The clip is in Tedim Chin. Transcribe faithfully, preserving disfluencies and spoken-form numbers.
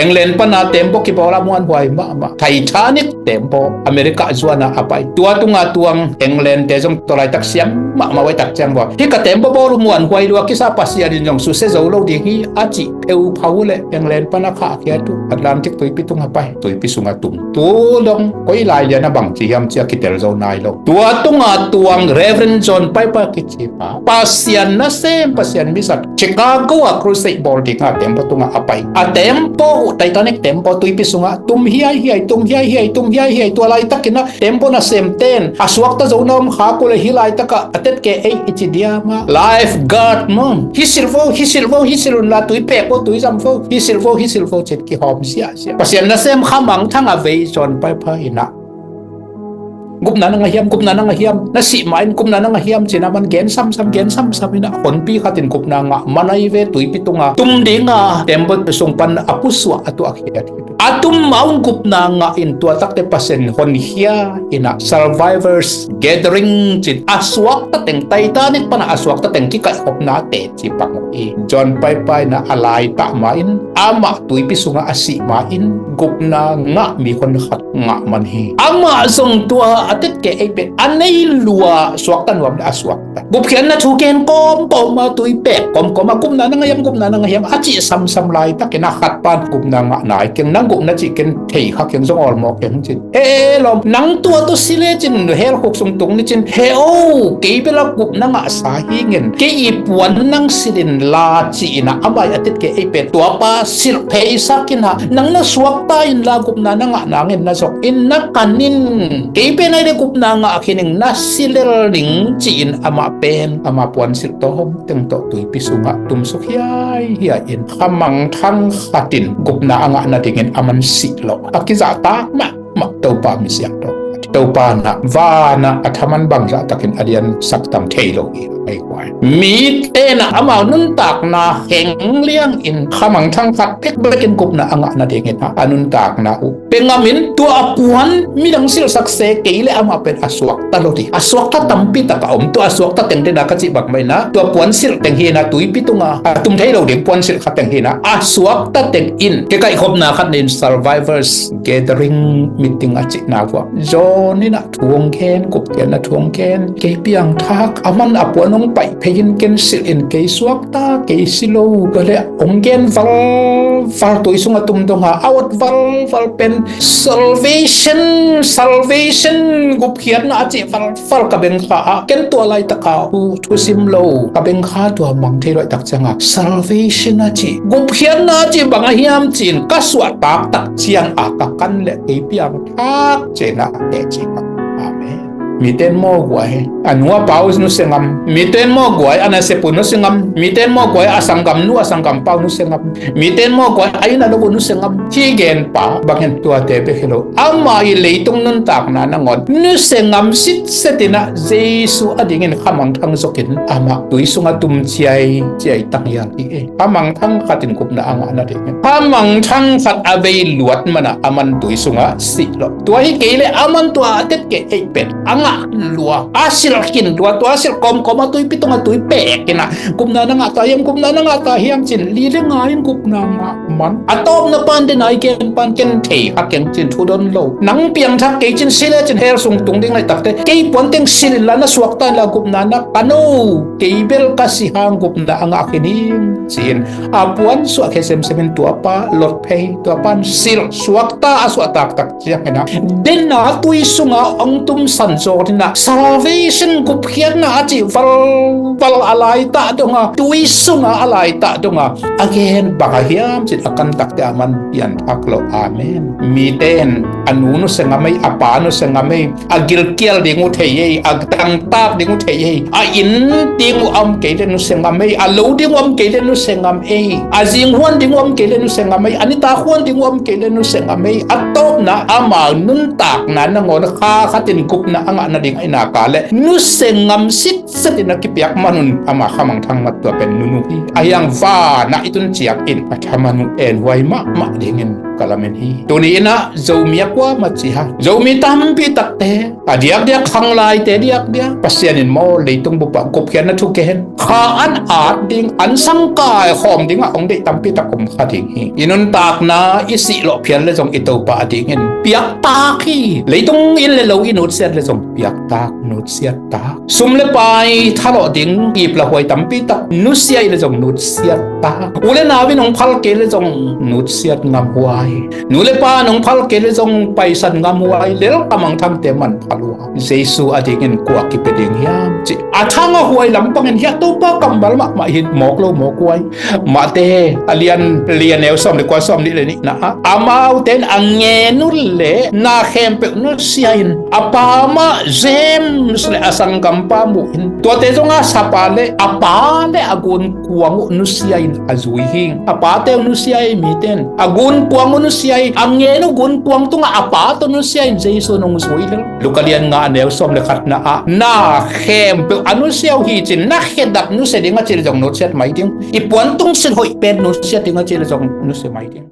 England pana tembaw kibawl a muanhuai mahmah. Titanic tembaw America zuana a pai. Tua tunga tuang England te zong tua laitak siam mahmah uh a, tak ciang bua. Hih ka tembaw bawl uh muanhuai lua kisa, Pasian in zong susia zo lo ding hi a cih pheuphau uh leh England pana khahkhia uh Atlantic tuipi tunga pai, tuipi sunga tum. Tu dong koi lai lian a bang ci hiam cia kitel zo nai lo. Tua tunga tuang Reverend John Piper kici pa, Pasian nasem, Pasian mizat, Chicago ah crusade bawl ding a tembaw tunga a pai. A tembaw uh, Titanic tembaw tuipi sunga tum hiaihiai, tum hiaihiai, tum hiaihiai. Tua laitakin a tembaw nasemten a suakta zo na om khak uh leh hih laitakah a tetkeh ei i ci diam a, lifeguard maw, hisil vo, hisil vo, hisil unla, tui pek vo, tui zam vo, hisil vo, hisil vo, cin kihawm siahsiah. Pasian nasem khamangthang a vei John Piper in a, gupna na ngah hiam, gupna na ngah hiam, na sih ma in gupna na ngah hiam, cin a man gen samsam, gen samsam in a, honpi khatin gupna ngah man ahi ve, tuipi tunga tum ding a tembaw sung pan a pusuah a tuahkhiat hi. A tum ma un gupna ngah in tua takte Pasian honkhia in a, survivors gathering cin, a suakta teng, Titanic pana a suakta teng kikaihkhopna te ci pak uh hi. John Piper in a, a laitah ma in, amah tuipi sunga a sih ma in gupna ngah mi honkhat ngah man hi. Amah zong tua a tetkeh ei pen a nei lua, suakta nuam leh a suakta. Gupkhiatna thu gen kawmkawm a, tui pek kawmkawm a, gupna na ngah hiam, gupna na ngah hiam a cih samsam laitakin a khat pan gupna ngah nai keng, nang gupna cih ken thei kha keng, zong awlmawh keng cin. He lawm, nang tua tawh si lecin hell khuk sung tung ni cin. He o, kei bel a gupna ngahsa hi ing. Kei i puan nang silh inla ci-in a, amah i a tetkeh ei pen tua pa silh pheisak in a, nang na suakta inla gupna na ngah nangin na zok in na kan in. Kei pen a i le gupna ngah khin ing, na si lel ning ci-in amah pen ama puan silh tawh hong teng tawh tuipi sungah tumsuk hiaihiai in, khamangthang khatin gupna a ngah nadingin a man sih lo. A kizahtak mah mah Topa misiang tawh. Topa in a vanah a thaman bangzah takin a liansak tam thei lo hi. Ei kuai, mite in a amau nuntakna heng liangin khamangthang khat bekbekin gupna a ngah nadingin a, a nuntakna uh pia ngam in, tua a puan midang silhsak se kei leh amah pen a suakta lo ding. A suakta tampi tak a om, tua a suakta teng den a ka cih bang mah in a, tua puan silh teng hi in a, tuipi tunga a tum thei lo ding puan silh khat teng hi in a, a suakta teng in kikaihkhopna khat nei in, survivors gathering meeting a cihna uah John in a thu hong gen, gupkhiatna thu hong gen, kei piangthak, a man a puan hong paih phei in, ken silh in, kei suakta, kei si lo. Tua leh hong gen valval, tui sungah tum dong a, a awt valval pen salvation, salvation, gupkhiatna a cih valval ka bengkha a, ken tua laitaka uh thusim lo, ka bengkha tua mang thei lo, tak ciangah salvation a cih, gupkhiatna a cih bang a hiam ci-in ka suahtak tak ciangah ka kan leh kei piangthak ci-in a teci ka. Amen. Mite in mawk uh a, a nu a pa uh nusia ngam. Mite in mawk uh a, a nasep uh nusia ngam. Mite in mawk uh a, a sanggamnu a sanggampa uh nusia ngam. Mite in mawk uh a, a inn a lo uh nusia ngam. Hih genpa bangin tuate bek hi lo, ama i leitung nuntakna nangawn nusia ngam sitset in a, Jesu adingin khamangthang zokin amah tui sungah tum ciaiciai tanghial hi e. Khamangthang khatin gupna a ngah nadingin, khamangthang khat a vei luat man a, a man tui sungah sih lo. Tua hi kei leh a man tua a tetkeh ei pen a ngah lua, a silh khin lua, tua a silh kawmkawm a tuipi tungah tui pek in a, gupna na ngah ta hiam, gupna na ngah ta hiam ci-in li le nga in gupna ngah man. A tawpna pan den a i gen pan ken thei kha keng ci-in thudon lo. Nang piangthak kei cin, si lecin hell sung tung ding laitakte, kei puan teng silh inla, na suakta inla gupna na kan o. Kei bel ka si hang gupna a ngah khin ing ci-in a puan suahkhia semsem in tua pa lot phei, tua pan silh, suakta a suahtak tak ciangin a, den a tui sungah hong tumsan zawh in a, salvation, gupkhiatna a cih valval a laitah dong a, tui sungah a laitah dong a, a gen bang a hiam ci-in a kan takte a man pianthak lo. Amen. Mite in a nu nusia ngam ei, a pa nusia ngam ei, a gilkial ding uh thei ei, a tangtak ding uh thei ei, a inn ding uh a om kei leh nusia ngam ei, a lo ding uh a om kei leh nusia ngam ei, a zinghuan ding uh a om kei leh nusia ngam ei, a nitak huan ding uh a om kei leh nusia ngam ei. A tawpna amau nuntakna nangawn kha khatin gupna a ngah nading a i nak a leh nusia ngam sitset in a kipiak man un, ama khamangthang mat tua pen nunu hi. A hiang vanah i tun ciangin a thaman uh enhuai mahmah dingin ka lamen hi. Tuni in ah Zomi a kuamah ci hang, Zomi tampi takte a diakdiak khanglaite diakdiak Pasian in maw leitung bup ah gupkhiatna thu gen, kha an at ding, an sang kaikhawm dingah hong deih tampi tak om kha ding hi. I nuntakna i sih lawh phial le zong i Topa a dingin piaktak hi. Leitung in le lo i nutsiat le zong piaktak, nutsiat tak. Sum le pai thalawh ding iplah huai tampi tak nusia i le zong nutsiat tak. U le nau in hong phal kei le zong nutsiat ngam huai. Nu le pa in hong phal kei le zong paisan ngam huai. Lel kamang thangte man phal huai. Jesu a dingin kua kipia ding hiam cih a thang a huai lampangin hiah Topa kammal mahmah hi, mawk lo mawk huai. Mate a lian li a neu sawm le kua, sawm nih le nihna ah, amaute in a ngen uh leh na khempeuh nusia in a pa mah James le a sanggampa mu in, tuate zong a sapa le a pa le a gunkuang uh nusia in a zui hi. A pate uh nusia hi, mite in a gunkuang uh nusia hi. A ngen uh gunkuang tungah a pa tawh nusia in Jesu in hong zui lel. Luka lian nga a neu sawm le khatna ah, na khempeuh a nusia uh hi cin, na khedap nusia ding a ci le zong nusiat mai ding. I puan tungsilh hoih pen nusiat ding a ci le zong nusia mai ding.